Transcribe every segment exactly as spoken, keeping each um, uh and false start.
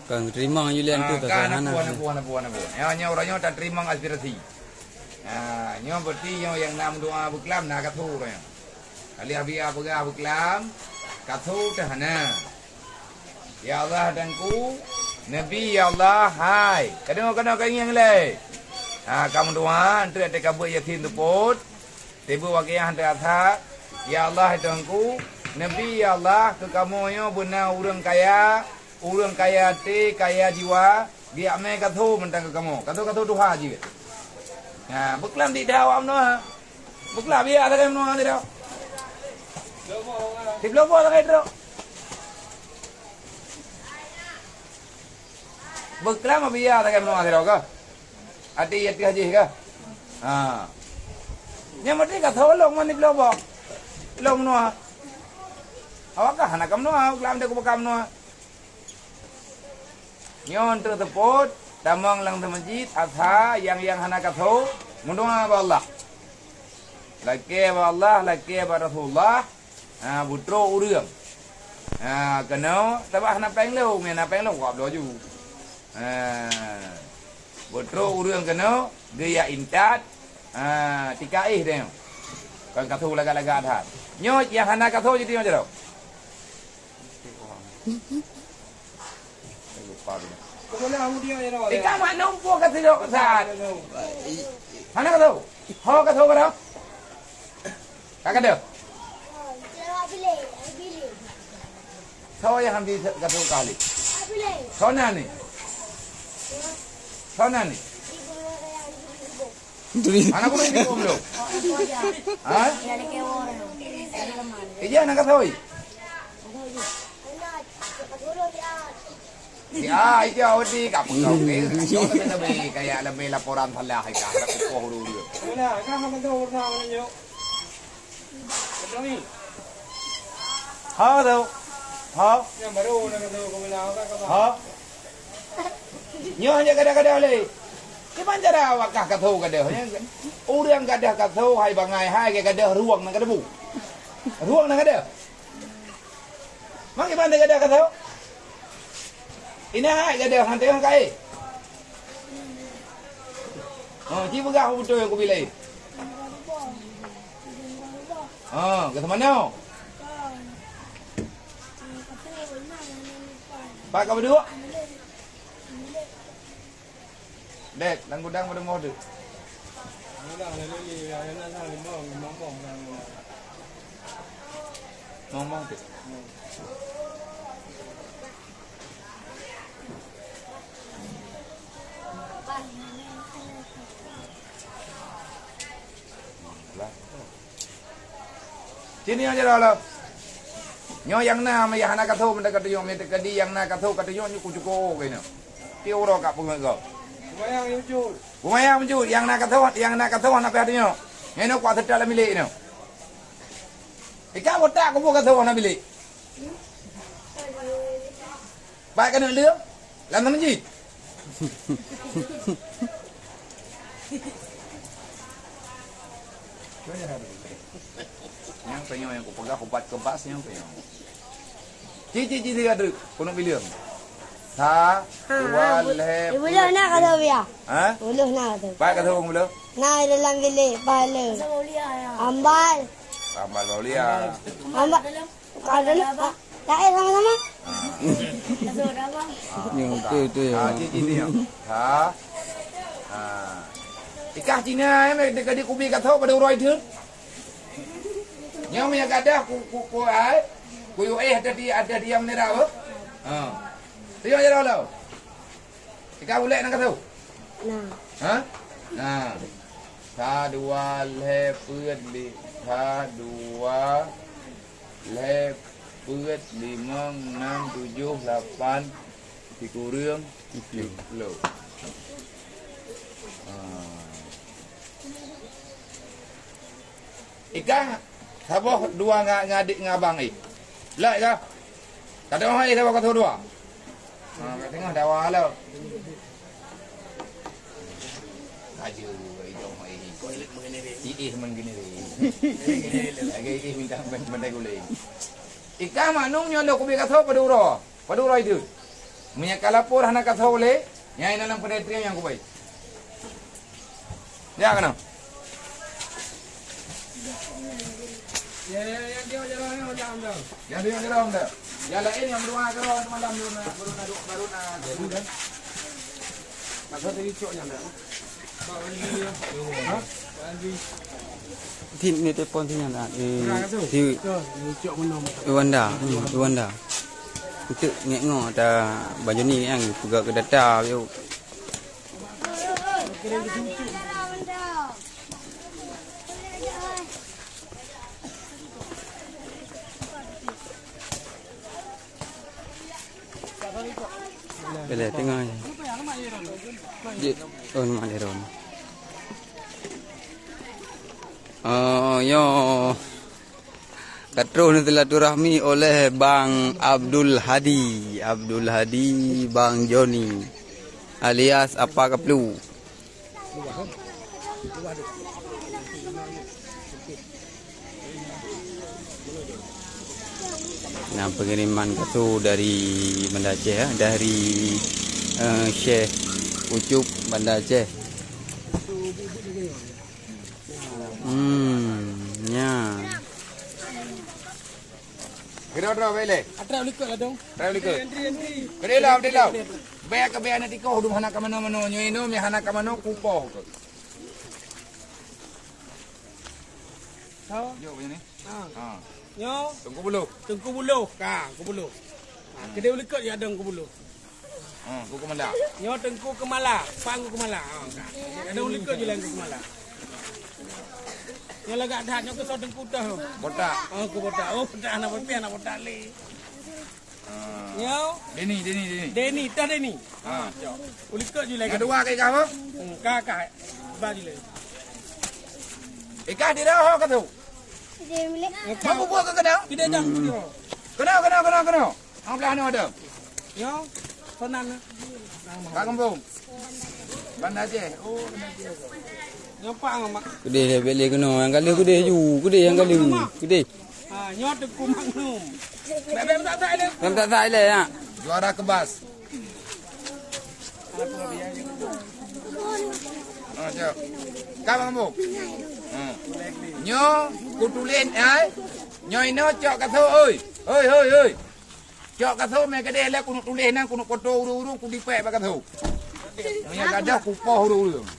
Kon teurimong Yulian tu. Ah, ka, hana, hana, hana, hana, hana. Nyoe, nyoe, uroe nyoe tateurimong aspirasi. Ah, nyoe berarti nyoe nyang na meudoa beuklam na katho uroe nyoe. Ka lheueh Abiya peugah beuklam, katho teuh hana. Ya Allah, Teungku, Nabi, ya Allah, hai. Keunoe, keunoe, keunoe ngieng lé. Ha, ka meudoa, enteuk teuka beuet Yasin teupot. Tibu wakiyah teuka that. Ya Allah, Teungku, Nabi, ya Allah, keu kamoe nyoe beuna ureuëng kaya, ureuëng kaya até, kaya jiwa, geujak mé katho mantong keu kamoe. Katho-katho tuha jih. Ha, beuklam di dawa meunoe. Beuklam biya sagai meunoe sidroe. Siploh boh sagai sidroe. Beuklam biya sagai meunoe sidroe kah? Até iya teuh jih kah? Ha. Nyang meuti ka tholong mani siploh boh. Lom meunoe. Awak kah hana ka meunoe, beuklam dek beukam meunoe. Nyoe teuteupeue tamong lam masjid, asa nyang-nyang hana katho, meudoa bak Allah. Lakée bak Allah, lakée bak Rasulullah, ha, beutrok ureuëng. Ha, keunoe, sabab hana péng lom, nyang na péng lom, wab laju. Ha, beutrok ureuëng keunoe, geujak intat, ha, tika éh deh. Kon katho lagak-lagak that. Nyoe nyang hana katho jadi nyoe jaroe. Ika mak numpuk ka sidok saat. Hana ka tho? Ho ka tho ka tho? Ka ka tho? Tho ya hamdi ka tho kali. Tho na ni? Tho na ni? Turi. Anak kuno ini kau belum? Ha? Iya, anak kau. Ya, iya, odi ka pegawai. Kau lebih, lebih kayak lebih laporan salah ka. Ada kukuh dulu. Mana? Kan makan tu warna mana, Nyok? Betul ni? Ha tu. Ha. Yang baru nak tu kau bilang apa kau? Ha. Nyoe hana gadoh-gadoh lé. Kiban cara awak kah katho gadoh? Ureuëng gadoh katho hai bangai hai gadoh rueng na gadoh bu. Rueng na gadoh. Mak kiban gadoh katho? Ina hai gadoh hana teuh kai. Oh, ci peugah beutôi nyang kubi laén. Oh, ke mana? Pak ka beduk? Dek, lam gudang pada moh tu. Ngomong tu. Sini aja dah lah. Nyoe nyang na meuh hana katho meuh ka tunyok meuh teuka di nyang na katho ka tunyok nyoe kucuko keunoe. Ti uroe ka peungeut gob. Bumayang mujur. Bumayang mujur nyang na katho nyang na katho hana payah tunyok. Nyoe kuat seutôt lam bilék nyoe. Ika botak kubu katho hana bilék. Baik keuneuk leueng lam masjid. Nyang tanyoe nyang kupeugah ubat kebas nyang tanyoe. Ci ci ci tiga truk keuneuk bileueng. Sa, ha, dua, lhèe, ibu leuh na ka teubiya. Ha? Ibu leuh na ka teubiya. Baik ka teubiya ibu leuh. Na dalam bilik, pahala. Ambal. Ambal Maulia. Ambal. Ada nak? Tak payah sama-sama. Ya, betul, betul, ya. Ha, cik, cik, cik. Ha. Ha. Ikah Cina, eh, mereka di kubi katho pada uroe itu. Nyang meunyo gadah ku, ku, ku, ai, ku yue eh ada di, ada di yang nira, eh. Ha. Tengok je dulu. Tiga bulan nak katho? Nah. Ha? Nah. Sa, dua, lhèe, peuet, li-, sa, dua, lhèe, peuet, limong, nam, tujoh, lapan, sikureueng, siplôh. Ha. Ikah saboh dua nga-, ngadek ngon abang eh. Lak ikah. Ka teuh hai saboh ka teuh dua. Ha, ka tengah dawa lo. Laju idong hai. Iih menggeneri. Lagi iih minta men-, mendai gulai. Ikah maknum nyoe lôn kubi kasoe padum uroe. Padum uroe ideuh. Meunyoe ka lapor hana kasoe lé, nyan inan lam peudeh trieng nyang kubai. Ya kana? Ya, ya, ya, dia jalan ni macam tu. Ya, dia jalan tu. Ya, lain yang berdua ke orang semalam baru nak, baru nak, baru nak. Masa tadi cok nyanda. Tin ni telepon sini nak. Eh, si Iwanda, hmm, Iwanda. Untuk ngek ngo ada baju ni yang peugah ke data yo. Boleh tengok. Jek. Oh, nama dia Ron. Oh, yo. Ka troh neusilaturahmi oleh Bang Abdul Hadi, Abdul Hadi, Bang Joni, alias Apa Kaplu. Nah, pengiriman kasoe dari Banda Aceh, ya, dari, eh, Syekh Ucup Banda Aceh. Hmm, ya. Kira-kira baik leh. Atra likot lah dong. Atra likot. Entry, entry. Kedai lah, kedai lah. Baik ke baik anak tikoh dum hana ka mano-mano, nyoe inong mi hana ka mano kupoh tu. Jok macam ni. Ha. Ha. Nyoe Tengku Buluh. Tengku Buluh. Ka, Tengku Buluh. Ha, kedai likot ya dong Tengku Buluh. Ha, Kuku Mala. Nyoe Teungku Keumala, Pak Teungku Keumala. Ha, ka. Ada ulikot je lain Teungku Keumala. Nyoe lagak that, nyoe keusoe Teungku Toh. Botak. Oh, Teungku Botak. Oh, botak anak botak, anak botak lé. Ha. Nyoe. Deni, Deni, Deni. Deni, Toh Deni. Ha. Cok. Ulikot je lain. Yang dua kai kah apa? Hmm, ka, ka. Ba je lain. Ikah di dah ho ka tu. Dia milik. Mau bubuh ke kena? Tidak dah. Kena, kena, kena, kena. Hang belah nyoe ada. Nyoe, Sonan. Pak Gembong. Banda Aceh. Oh, Banda Aceh. Nyoe Pak Mak. Keudeh lé, bèk lé keunoe. Nyang ka lheueh keudeh ju. Keudeh nyang ka lheueh. Keudeh. Ha, nyoe Teungku Magnum. Bèk, bèk, tak, tak, tak. Bèk, tak, tak, tak, ya. Juara kebas. Ha, cok. Ka, Bang Gembong. Ha. Nyoe, kutuléh, ai. Nyoe inoe cok kasoe, oi. Oi, oi, oi. Cok kasoe mé keudeh lé keuneuk tuléh nan keuneuk poto ureueng-ureueng kudipèk bak kasoe. Meunyo gadôh kupoh ureueng-ureueng.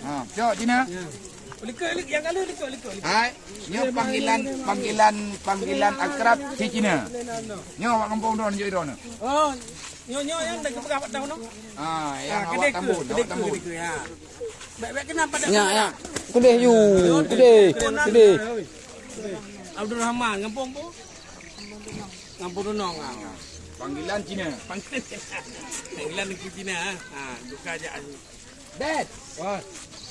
Ha, cok Cina. Likot, likot, nyang ka lheueh likot, likot, likot. Hai, nyoe panggilan, panggilan, panggilan akrab si Cina. Nyoe awak gampông droe, nyoe droe. Oh, nyoe, nyoe nyang dah geupeugah bak droe. Ah, nyang awak Tambun, awak Tambun. Bèk, bèk keunan padang. Nyak, nyak. Keudeh ju, keudeh, keudeh. Abdul Rahman, gampông peue? Gampông Tunong, ah. Panggilan Cina. Panggilan Cina. Panggilan Teungku Cina, ah. Ah, buka aja. Dad. Wah.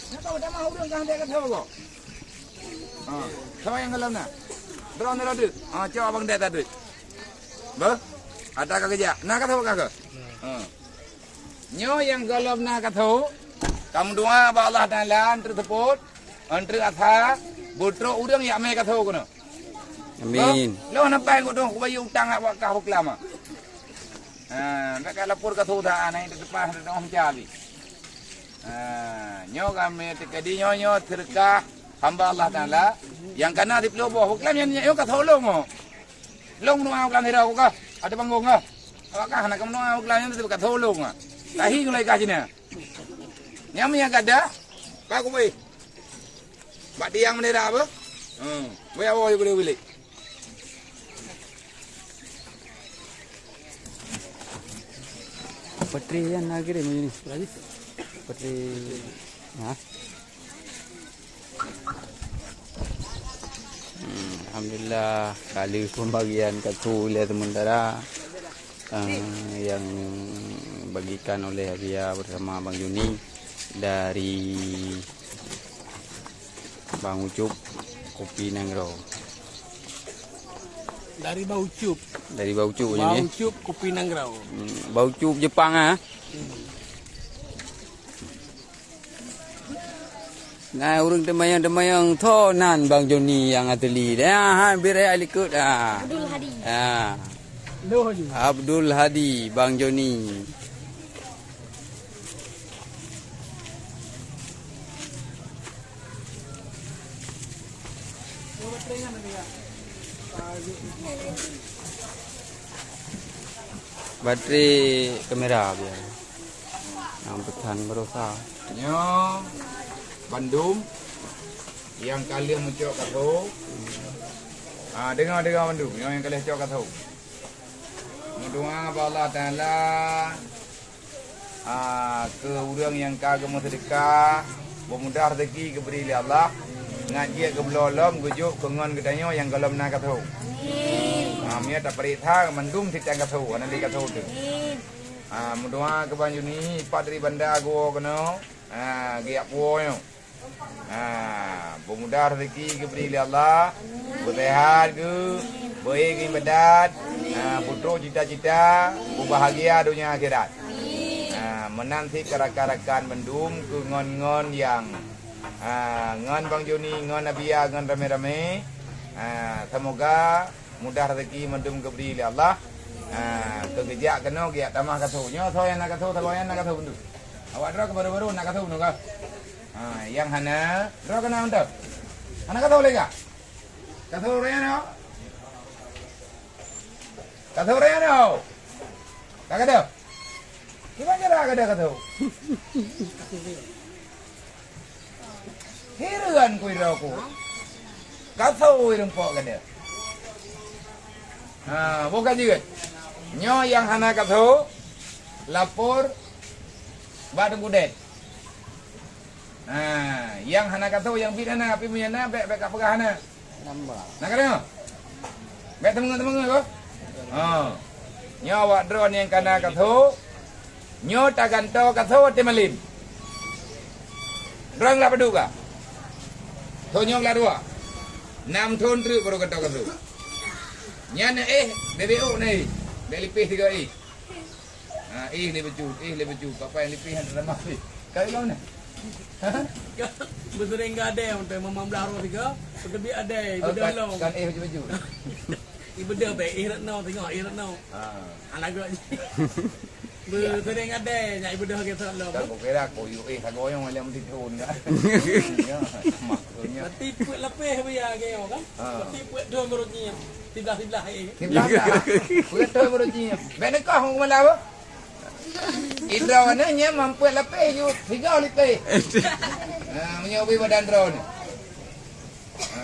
Nak tahu dah mah ureueng kah dek kata apa? Ha. Sama yang dalam na. Droe ni rada. Ha, cok abang dek tadi. Bah? Ada ka kejak. Nak kata apa kah? Ha. Nyoe nyang gohlom na kasoe, kamoe doa bak Allah Taala, antre seupôt, antre asa, beutrok ureueng jak mé kasoe keunoe. Amin. Lôn nampai kudong kubayeue utang hak wakaf beukeulama. Ha, bèk ka lapor kasoe that, na teupah teudoh meucali. Ha, nyoe kami teuka di nyoe, nyoe seudeukah hamba Allah Taala, nyang kana siplôh boh. Beukeulama nyan nyoe kasoe lôn nyoe. Lôn meudoa beukeulama sira kah? Ada panggong kah? Awak kah hana ka meudoa beukeulama nyan teuka kasoe lôn kah? Tahi ngon lai kah Cina. Nyang meuiya gada, ka kubai. Bak tiang bendera apa? Hmm. Wei awak boleh bilik. Petri yang nak kirim macam ni. Petri. Ha? Hmm, alhamdulillah, ka lheueh pembagian kasoe lé sementara, eh, yang bagikan oleh Abia bersama Bang Juni dari Bang Ucup Kopi Nanggroe. Dari Bang Ucup. Dari Bang Ucup je ni. Bang Ucup Kopi Nanggroe. Hmm, Bang Ucup Jepang ah. Hmm. Nah, ureueng teumayang-teumayang tho nan Bang Joni nyang ateueh. Ya, ha, bir ya likot. Ha. Abdul Hadi. Ha. Loh je. Abdul Hadi, Bang Joni. Baterai kamera biar. Nyang peusan baroesa. Nyoe bandum nyang ka lheueh meucok katho. Ah, deungoe, deungoe bandum, nyoe nyang ka lheueh cok katho. Meudoa bak Allah Taala, ah, keu ureueng nyang ka geumeuseudeukah, beumudah rezeki geubri lé Allah, ngat jeuet geubloe lom geujok keu ngon geutanyoe nyang gohlom na katho. Amin. Ah, meunyoe tapareksa mandum sitang katho, hana lé katho teuh. Amin. Ah, meudoa keu Bang Joni, pat dari Banda geuwoe keunoe. Ah, geujak puwoe nyoe. Ah, beumudah rezeki geubri lé Allah, beuseuhat geuh, beuék geuibadat, ah, beutrok cita-cita, beubahgia donya akhirat. Ah, meunan cit keu rakan-rakan bandum keu ngon-ngon nyang, ah, ngon Bang Joni, ngon Abia, ngon ramé-ramé. Ah, seumoga mudah rezeki mandum geubri lé Allah. Ah, keu geujak keunoe geujak tamah katho. Nyoe soe nyang na katho, saboh nyang na katho bandum. Awak droe keu baru-baru na katho bandum kah? Ha, nyang hana, droe keunan mantong. Hana katho lé kah? Katho ureueng nyoe? Katho ureueng nyoe? Ka katho? Kiban cara katho? Hireuen ku droe ku. Katho ureueng pok katho. Ha, boh ka jeuet. Nyoe nyang hana katho, lapor bak Teungku Ded. Ha, nyang hana katho, nyang biet hana, tapi meunyo na, bèk, bèk kapeugah hana. Na ka deungö? Bèk teumeungeue-teumeungeue ko? Ha. Nyoe awak droeneuh nyang ka na katho, nyoe tagantoe katho watèe malem. Droeneuh lam padub ka? Tho nyoe lam dua. Nam thon treuk baru gantoe katho. Nyan éh, bèk-bèk ôk na éh. Bèk lipéh tiga éh. Ha, éh lé bacut, éh lé bacut. Papai lipéh hana tamah lé. Ka ilong na. Ha? Beuseuring gadai untuk mamam blah roh tiga, beuteubiet adai, oh, beudôh kan, lom. Kan éh bacut-bacut. Ibeudôh bèk, éh rot noe, tengok, éh rot noe. Ha. Alah gok. Beuseuring adai, nyak ibeudôh lagèe rot lom. Kan kukira kuyuek éh sagoe nyang lé meuti thon kan. Ya, mak. Berarti peuet lapéh biaya geuh kan? Ha. Berarti peuet thon baru nyiep. Siblah-siblah, eh. Siblah-siblah. Peuet thon baru nyiep. Bèk neukoh ngon malam, apa? Idroe nyoe nyiep peuet lapéh, yue tiga lipéh. Ha, meunyoe ubé badan droeneuh. Ha.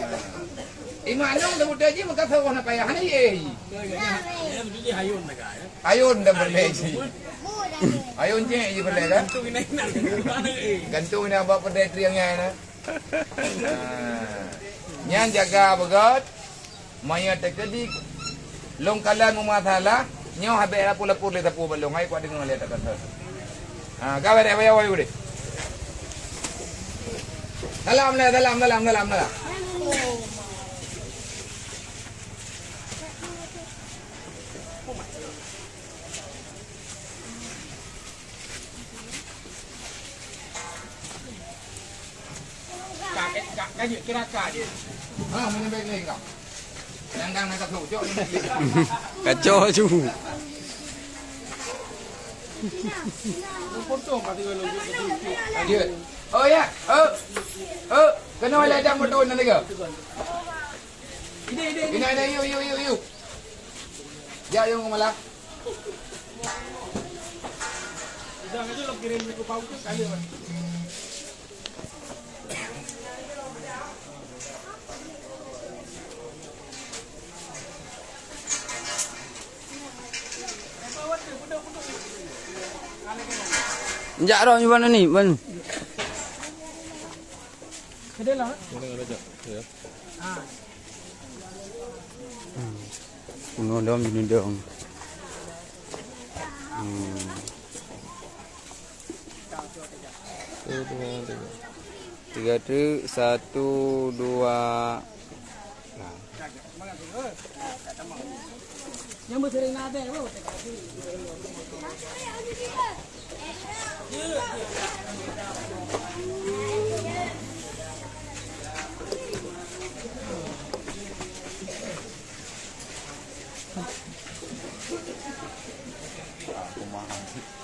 Imak nyoe leubuet jih meukasoe na payah, hana yeh. Ayôn dah peureulèe jih. Ayôn cek jih peureulèe kan? Gantung ina bak peureulèe triang nyan na. Ha. Nyan jaga beugöt. Meunyoe teukeudi lôn kalon meumasalah, nyoe habéh lapor-lapor lé sapeue bak lôn, hai kuat deungoe lé that-that. Ha, ka bèk payah woe udeh. Salam lé, salam, salam, salam, salam. Ka, ka, ka jeuet, kira ka jeuet. Ha, meunyoe bèk lé ka. Nyang dang na ka thok, cok. Kacau aju. Potong ka tinggal laju. Lanjut. Oh ya. Oh. Oh, kena oleh dam betul nanti ke? Ide, ide, ide. Ina, ina, yuk, yuk, yuk, yuk. Ya, yuk, malah. Jak roh nyoe bak ni, bak ni. Keudeh lah. Keudeh lah, jak. Ya. Ha. Hmm. Bunoe lom jeunidong. Hmm. Satu, dua, tiga. Tiga treuk, satu, dua. Nah. Nyang beuseuring nadèe, oh. Aku mahal.